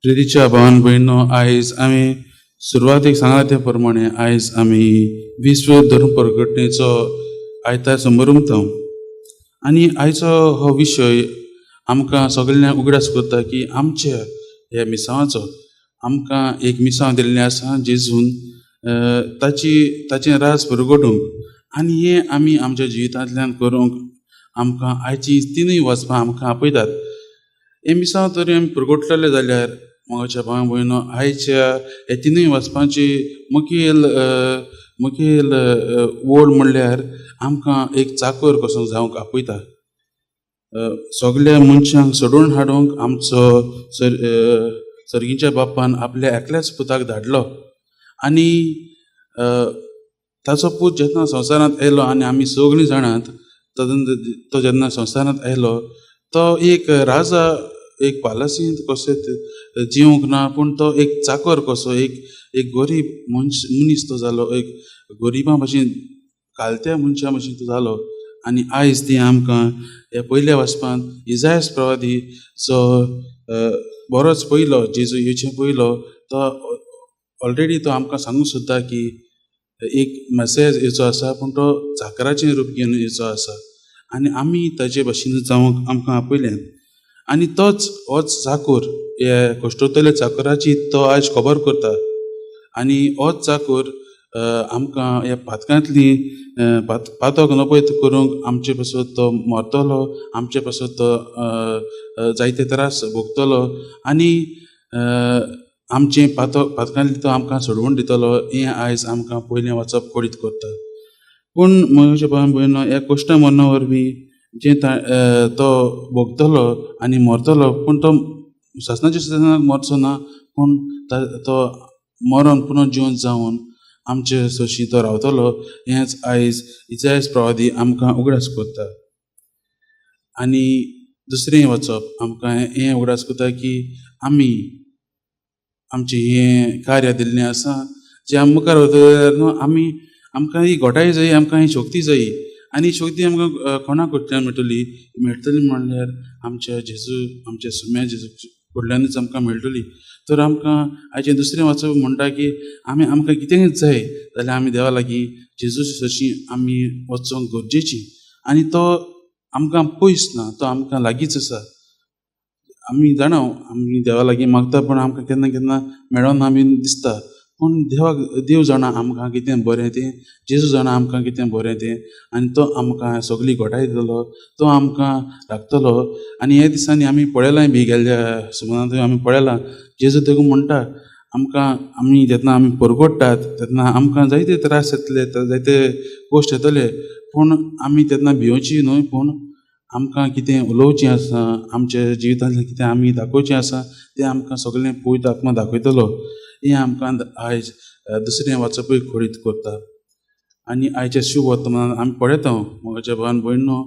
प्रितीच्या भावान भयणो, आयज आमी सुरवातीक सांगला ते प्रमाणे आयज आमी विश्व धर्म प्रकटणेचो आयतार समरुमता आनी आयचो हो विशय आमकां सगळ्यांक उगडास करता की आमच्या ह्या मिसांवाचो आमकां एक मिसांव दिल्लें आसा जेजून ताची ताचें राज परगटूंक आनी हें आमी आमच्या जिवितांतल्यान करूंक आमकां आयची तिनूय वचपां आमकां आपयतात. हें मिसांव तरी आमी परगटलेले जाल्यार मोगाच्या भाव भयणो, आयच्या ह्या तिनूय वचपाची मुखेल मुखेल ओड म्हणल्यार आमकां एक चाकर कसो जावंक आपयता. सगल्या मनशांक सोडून हाडूंक आमचो सर्गीच्या बापान आपल्या एकल्याच पुताक धाडलो आनी ताचो पूत जेन्ना संवसारांत आयलो आनी आमी सगळीं जाणात तो जेन्ना संवसारांत आयलो तो एक राजा एक पालासींत कशें जिवंक ना, पूण तो एक चाकर कसो एक एक गरीब मनीस तो जालो, एक गरिबां भशेन कालत्या मनशां भशेन तो जालो. आनी आयज ती आमकां ह्या पयल्या वाचपांत इजायस प्रवादी जो बरोच पयलो जेजू येवचे पयलो तो ऑलरेडी तो आमकां सांगूंक सोदता की एक मेसेज येचो आसा, पूण तो चाकराचें रूप घेवन येचो आसा आनी आमी ताजे भशेन जावंक आमकां आपयल्यान. आनी तोच होच चाकूर हे कश्टोतले चाकराची तो आयज खबर करता आनी होच चाकूर आमकां ह्या पातकांतली पातक नपयत करूंक आमचे पासत तो मरतलो, आमचे पासत तो जायते त्रास भोगतलो आनी आमचें पातकांतली तो आमकां सोडवून दितलो. हें आयज आमकां पयलें वाचप कळीत करता. पूण म्हज्या भाव भयणो, ह्या कश्ट मरणा वरवीं जें तो भोगतलो आनी मरतलो, पूण तो सासणाच्या सासणाक मरचो ना, पूण तो मरोन पुनः जिवन जावन आमचे सरशी तो रावतलो. हेंच आयज इजायस प्रवादी आमकां उगडास करता. आनी दुसरें वचप आमकां हें उगडास करता की आमी आमचें हें कार्य दिल्लें आसा जें आमी मुखार वता जाल्यार न्हू आमी आमकां ही घटाय जाय, आमकां ही शक्ती जाय आनी ही शक्ती आमकां कोणा कडल्यान मेळटली? मेळटली म्हणल्यार आमच्या जेजू, आमच्या सुम्या जेजू कडल्यानूच आमकां मेळटली. तर आमकां आयचें दुसरें वाचप म्हणटा की आमी आमकां कितेंय जाय जाल्यार आमी देवा लागीं जेजू सरशी आमी वचोंक गरजेची आनी तो आमकां पयस ना, तो आमकां लागींच आसा. आमी जाणा आमी देवा लागीं मागता, पूण आमकां केन्ना केन्ना मेळना बी दिसता, पूण देवाक देव जाणा आमकां कितें बरें तें, जेजू जाणा आमकां कितें बरें तें आनी तो आमकां सगळी घटाय दितलो, तो आमकां राखतलो. आनी ह्या दिसांनी आमी पळयलां बी गेल्ल्या सुमनांत आमी पळयलां जेजू देखून म्हणटा आमकां आमी जेन्ना आमी परगट्टात तेन्ना आमकां जायते त्रास येतले, जायते कश्ट येतले, पूण आमी तेन्ना भिवची न्हय, पूण आमकां कितें उलोवचें आसा, आमच्या जिवितांतलें कितें आमी दाखोवचें आसा तें आमकां सगळें पवित्र आत्मा दाखयतलो. हें आमकां आयज दुसरें वाचपूय कळीत करता. आनी आयच्या शुभ वर्तमानान आमी पळयता म्हज्या भावान भयणो,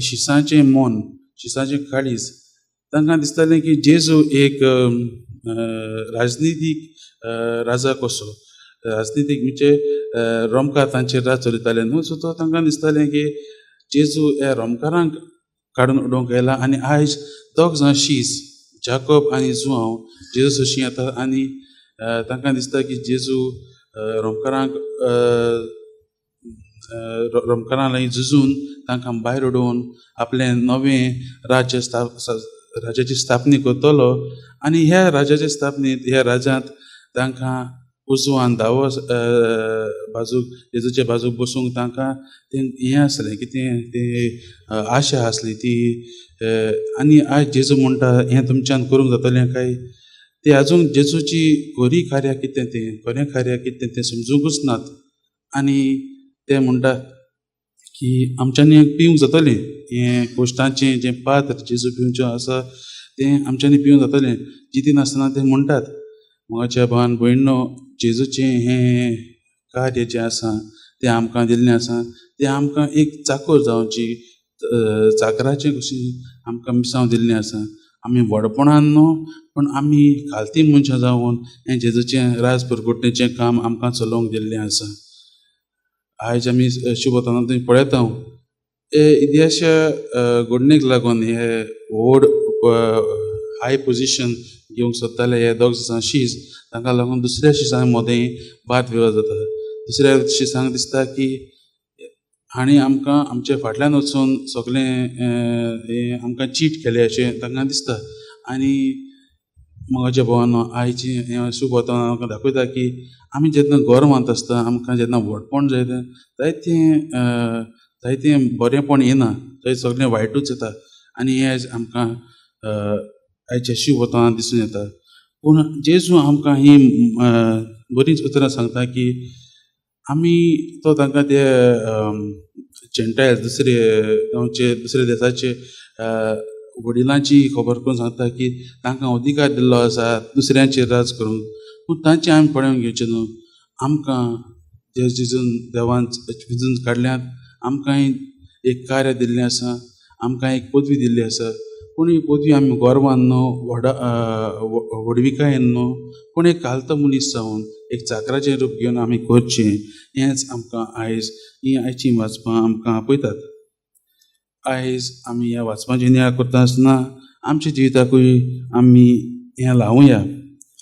शिसाचें मन, शिसाचें काळीज, तांकां दिसतालें की जेजू एक राजनितीक राजा कसो, राजनितीक म्हणजे रोमकार तांचेर राज चलयताले न्हू, सो तो तांकां दिसतालें की जेजू ह्या रोमकारांक काडून उडोवंक आयला. आनी आयज दोग जाण शीस जाकोब आनी जुआंव जेजू सरशी येता आनी तांकां दिसता की जेजू रोमकारांक रोमकारां लागीं झुजून तांकां भायर उडोवन आपलें नवें राज्य राज्याची स्थापनी करतलो आनी ह्या राज्याचे स्थापनेंत ह्या राज्यांत तांकां उजवान दावो बाजूक जेजूच्या बाजूक बसूंक तांकां तें हें आसलें कितें तें आशा आसली ती. आनी आयज जेजू म्हणटा हें तुमच्यान करूंक जातलें काय? ते आजून जेजूची खरी कार्यां कितें तें, खरें कार्य कितें तें समजूंकच नात. आनी ते म्हणटा की आमच्यांनी पिवंक जातलें हें कोश्टाचें जें पात्र जेजू पिवचें आसा तें आमच्यांनी पिवंक जातलें, जिती नासतना ते म्हणटात. म्हज्या भावान भयणो, जेजूचें हें कार्य जें आसा तें आमकां दिल्लें आसा, तें आमकां एक चाकर जावची, चाकराचें कशें आमकां मिसांव दिल्लें आसा. आमी व्हडपणान न्हू, पूण आमी खालती मनशां जावन हें जेजूचें राज परगटणेचें काम आमकां चलोवंक दिल्लें आसा. आयज आमी शुभताना पळयता हे इतिहासा घडणेक लागून हे व्हड हाय पोजिशन घेवंक सोदताले हे दोग जाण शीस, तांकां लागून दुसऱ्या शिसां मदें वाद विवाद जाता. दुसऱ्या शिसांक दिसता की हांणी आमकां आमच्या फाटल्यान वचून सगळें हें आमकां चीट केलें अशें तांकां दिसता. आनी म्हज्या भावानो, आयची हें शुभ वर्तमान आमकां दाखयता की आमी जेन्ना गर्वांत आसता, आमकां जेन्ना व्हडपण जायता, जायतें जायतें बरेंपण येना, थंय सगळें वायटूच येता. आनी हें आयज आमकां आयच्या शुभ वर्तमानांत दिसून येता. पूण जेजू आमकां ही बरींच उतरां सांगता की आमी तो तांकां ते जेंटायल्स दुसरे गांवचे दुसऱ्या देसाचे वडिलांची खबर करून सांगता की तांकां अधिकार दिल्लो आसा दुसऱ्यांचेर राज करूंक, पूण तांचें आमी पळोवन घेवचें न्हू. आमकां जे जेजून देवान विजून काडल्यात, आमकां एक कार्य दिल्लें आसा, आमकां एक पदवी दिल्ली आसा. पूण ही पदवी आमी गर्वान न्हू, व्हडा व्हडविकायेन न्हू, पूण एक कालतो मनीस जावन एक चाकराचें रूप घेवन आमी करचें. हेंच आमकां आयज हीं आयचीं वाचपां आमकां आपयतात. आयज आमी ह्या वाचपाचें नियाळ करता आसतना आमच्या जिविताकूय आमी हें लावुया.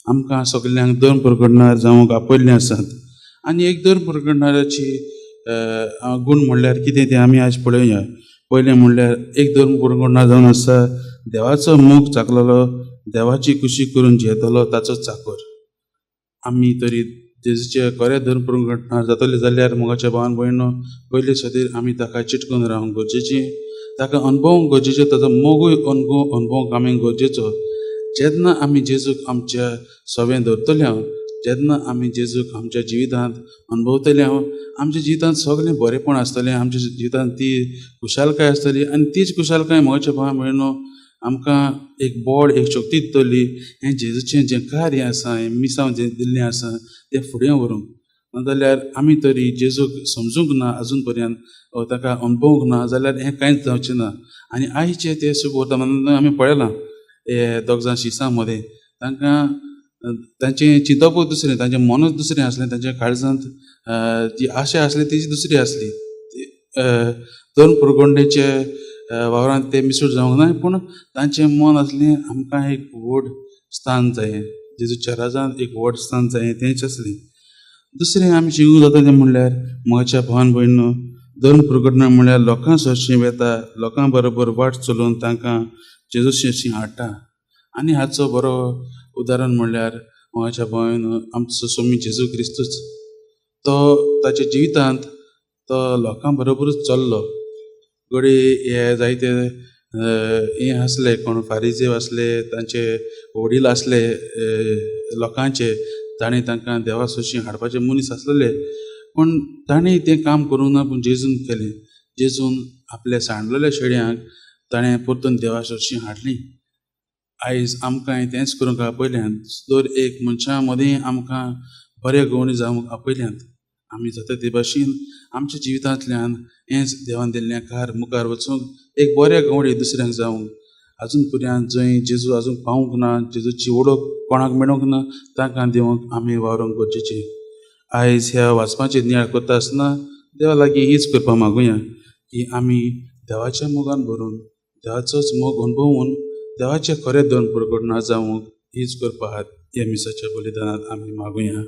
आमकां सगल्यांक धर्म प्रगटणार जावंक आपयल्लें आसात. आनी एक धर्म प्रगटणाराची गूण म्हणल्यार कितें तें आमी आयज पळोवया. पयलें म्हणल्यार एक धर्म प्रगटणार जावन आसा देवाचो मोग चाकलेलो, देवाची खुशी करून जियेतलो ताचो चाकर. आमी तरी जेजूचे खरे धर्म प्रगटणार जातले जाल्यार मोगाच्या भावान भयणो, पयले खातीर आमी ताका चिटकून रावंक गरजेचें, ताका अणभवूंक गरजेचें, ताचो मोगूय अणभवूंक आमी गरजेचो. जेन्ना आमी जेजूक आमच्या सवें धरतले हांव, जेन्ना आमी जेजूक आमच्या जिवितांत अणभवतले हांव, आमच्या जिवितांत सगळें बरेंपण आसतलें, आमच्या जिवितांत ती खुशालकाय आसतली. आनी तीच खुशालकाय मोगाच्या भावा भयणो आमकां एक बळ, एक शक्ती दितली हें जेजूचें जें कार्य आसा, हें मिसांव जें दिल्लें आसा तें फुडें व्हरूंक. नाजाल्यार आमी तरी जेजूक समजूंक ना अजून पर्यंत, ताका अणभवूंक ना जाल्यार हें कांयच जावचें ना. आनी आयचें तें शुभ वर्तमानांत आमी पळयलां हे दोग जाण शिसां मदें तांकां तांचें चिंतपूच दुसरें, तांचें मनूच दुसरें आसलें, तांच्या काळजांत जी आशा आसली तीच दुसरी आसली. धर्म प्रगोंडेचे वावरांत ते मिसळ जावंक ना, पूण तांचें मन आसलें आमकां एक व्हड स्थान जाय, जेजूच्या राजांत एक व्हड स्थान जाय तेंच आसलें. दुसरें आमी शिकूंक जाता तें म्हणल्यार म्हज्या भावान भयणो, धर्म प्रकटना म्हणल्यार लोकां सरशीं वेता, लोकां बरोबर वाट चलोवन तांकां जेजू सरशीं हाडटा. आनी हाचो बरो उदाहरण म्हणल्यार म्हज्या भावान आमचो स्वामी जेजू क्रिस्तूच. तो ताच्या जिवितांत तो लोकां बरोबरूच चल्लो. घडये हे जायते हे आसले कोण फारिजेव आसले, तांचे वडील आसले लोकांचे, ताणें तांकां देवा सरशीं हाडपाचे मनीस आसलेले, पूण ताणें तें काम करूंक ना, पूण जेजून केलें. जेजून आपल्या सांडलेल्या शेड्यांक ताणें परतून देवा सरशीं हाडली. आयज आमकां तेंच करूंक आपयल्यात. दर एक मनशां मदीं आमकां बरे गवणी जावंक आपयल्यात. आमी जाता ते भाशेन आमच्या जिवितांतल्यान हेंच देवान दिल्लें कार मुखार वचूंक एक बरें गवडी दुसऱ्यांक जावंक. आजून पर्यंत जंय जेजू आजून पावूंक ना, जेजूची वळख कोणाक मेळूंक ना, तांकां दिवंक आमी वावरूंक गरजेचें. आयज ह्या वाचपाचेर नियाळ करता आसतना देवा लागीं हीच करपा मागुया की आमी देवाच्या मोगान भरून, देवाचोच मोग अणभवून देवाचें खरें धर्म प्रगटना जावंक हीच करपा ह्या मिसाच्या बलिदानांत आमी मागुया.